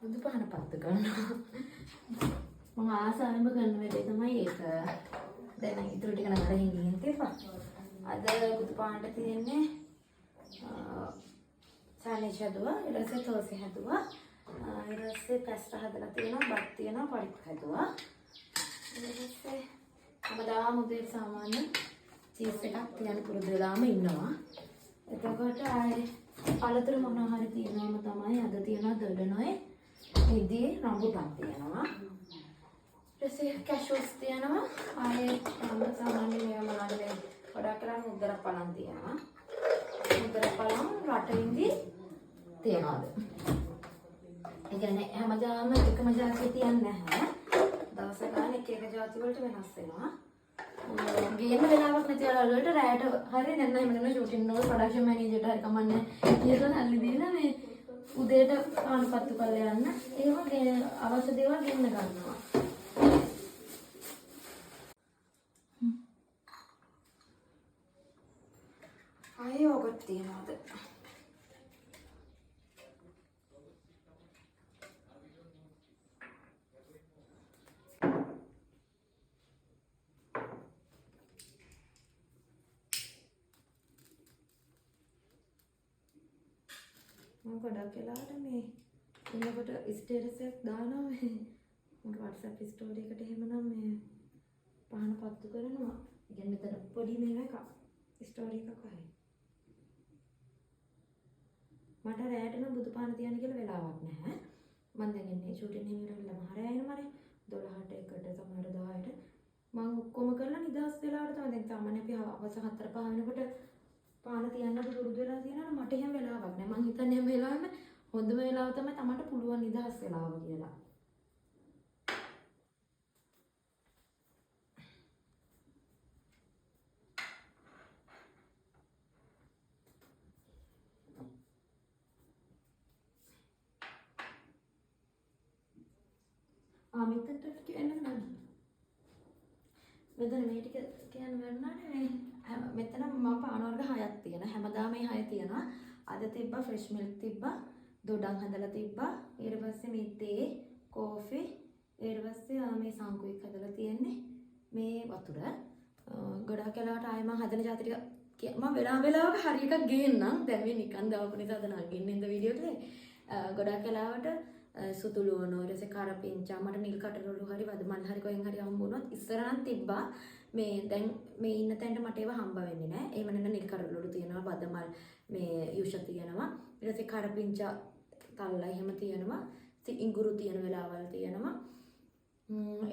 බුදු පහන පත්තු කරනවා. මම ආසාවෙන්ම කරන වැඩේ තමයි ඒක. දැන් නම් ඉතුරු ටික නම් අර හිඟින් තිබ්බා. අද බුදු පහනට තියෙන්නේ සානේජ් හැදුවා, ඊට පස්සේ තෝසෙ හැදුවා, ඊට පස්සේ පැස්ටා හදලා තියෙනවා, බත් තියෙනවා, පරිප්පු හැදුවා. ඊට පස්සේ හැමදාම උදේට සාමාන්‍ය චීස් එකක් තියන්න පුරුදු වෙලාම ඉන්නවා. එතකොට ආයේ පළතුරු මොනවා හරි තියෙනවම තමයි. අද තියෙනවා දොඩනොයි ඉදි රඹුටන් තියෙනවා. ඊට පස්සේ කැෂුස් තියෙනවා. ආයේ මම සාමාන්‍ය මේවා මොනවද මේ ගොඩක් කරන්නේ මුද්දර පලන් තියෙනවා. මුද්දර පලන් රටින්දි තියනවාද? ඒ කියන්නේ හැමදාම එකම ජාතිය තියන්නේ නැහැ. දවස ගානේ එක එක ජාති වලට වෙනස් වෙනවා. ගේන්න වෙලාවක් නැති වෙලාවල් වලට රැයට හරි දැන් නම් එහෙම නෙමෙයි ෂූටින් වල ප්‍රොඩක්ෂන් මැනේජර්ට හරි කමන්නේ කියලා සල්ලි දීලා මේ උදේට පාන පත්තු කරලා යන්න එහෙම අවශ්‍ය දේවල් ගෙන්න ගන්නවා. ආයේ යෝගට් තියනවාද? මම ගොඩක් වෙලාවට මේ ඉන්නකොට ස්ටේටස් එකක් දානවා මේ මගේ WhatsApp story එකට එහෙමනම් මේ පහන පත්තු කරනවා. ඒ කියන්නේ මෙතන පොඩි මේව එකක් ස්ටෝරි එකක් වගේ. මට රැයට නම් බුදු පහන තියන්න කියලා වෙලාවක් නැහැ. මං දැන් එන්නේ ෂූටින් එහෙම ඉවර වෙලා මහ රැ එනවනේ. 12ට 1ට සමහර 10ට මං ඔක්කොම කරලා නිදහස් වෙලාවට තමයි. දැන් සාමාන්‍ය අපි හවස 4 5 වෙනකොට පාන තියන්න අපි පුරුදු වෙලා තියෙනවා. මට එහෙම වෙලාවක් නෑ. මං හිතන්නේ හැම වෙලාවෙම හොඳම වෙලාව තමයි තමන්ට පුළුවන් නිදහස් වෙලාව කියලා. ආ මෙතනට කියන්න නෑ. මෙතන මේ ටික කියන්න බැරිනානේ. මේ මෙතන මම පාන වර්ග 6ක් තියෙනවා. හැමදාම මේ 6 තියෙනවා. අද තිබ්බා ෆ්‍රෙෂ් මිල්ක් තිබ්බා, දොඩම් හදලා තිබ්බා. ඊට පස්සේ මේ තේ, කෝෆි, ඊට පස්සේ මේ සංකුයික් හදලා තියෙන්නේ. මේ වතුර. ගොඩාක් වෙලාවට ආයෙ මම හදන ජාති ටික මම වෙලා වෙලාවක හරි එකක් ගේන්නම්. දැන් මේ නිකන් දාපු නිසා අද නගින්න ඉඳ වීඩියෝ එකේ. ගොඩාක් වෙලාවට සුදු ලුණු, ඊට පස්සේ කරපිංචා, මට නිල් කටරොළු හරි වදමල් හරි කොහෙන් හරි හම්බ වුණොත් ඉස්සර නම් තිබ්බා. මේ දැන් මේ ඉන්න තැනට මට ඒවා හම්බ වෙන්නේ නෑ. එහෙම නැත්නම් නිල් කටරොළු තියෙනවා, වදමල් මේ යුෂ තියෙනවා. ඊට පස්සේ කරපිංචා තල්ලා එහෙම තියෙනවා. ඉඟුරු තියෙන වෙලාවල් තියෙනවා.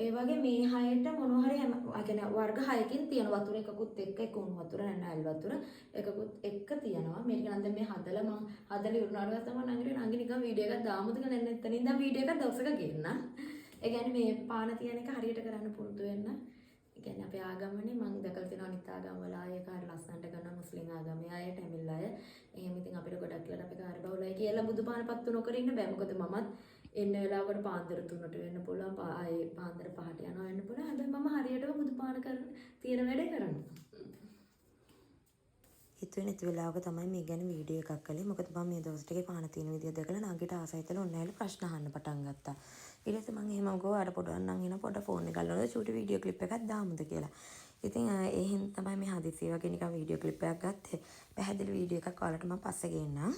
ඒ වගේ මේ හයට මොනවා හරි හැම, ඒ කියන්නේ වර්ග හයකින් තියෙන වතුර එකකුත් එක්ක, එක උණු වතුර නැත්නම් ඇල් වතුර එකකුත් එක්ක තියෙනවා. මේක නම් දැන් මේ හදලා මං හදලා ඉවරනාට පස්සේ මං නංගිට නංගි නිකන් වීඩියෝ එකක් දාමුද කියලා දැන් එතන ඉඳන් වීඩියෝ එකක් දවසක ගේන්න. ඒ කියන්නේ මේ පාන තියන එක හරියට කරන්න පුරුදු වෙන්න. ඒ කියන්නේ අපේ ආගමනේ මං දැකලා තියෙනවා අනිත් ආගම් වල ආයෙ කාට ලස්සනට කරනවා, මුස්ලිම් ආගමේ අය, ටැමිල් අය. එහෙම ඉතින් අපිට ගොඩක් වෙලාවට අපේ කාර්යබහුලයි කියලා බුදු පාන පත්තු නොකර ඉන්න බෑ. මොකද මමත් එන්න වෙලාවකට පාන්දර 3ට වෙන්න පුළුවන්, ආයේ පාන්දර 5ට යනවා වෙන්න පුළුවන්. හැබැයි මම හරියටම බුදු පාන කරන තියෙන වැඩේ කරනවා. හිතුවේ නැති වෙලාවක තමයි මේ ගැන වීඩියෝ එකක් කළේ. මොකද මම මේ දවස් ටිකේ පාන තියෙන විදිය දැකලා නංගිට ආසයි කියලා ඔන්න ඇවිල්ලා ප්‍රශ්න අහන්න පටන් ගත්තා. ඊට පස්සේ මං එහෙම කිව්වා අර පොඩ්ඩක් නම් එන පොඩ ෆෝන් එක අල්ලලා චූටි වීඩියෝ ක්ලිප් එකක් දාමුද කියලා. ඉතින් ඒ හින්දා තමයි මේ හදිසියෙ වගේ නිකන් වීඩියෝ ක්ලිප් එකක් ගත්තේ. පැහැදිලි වීඩියෝ එකක් ඔයාලට මං පස්සේ ගේන්නම්.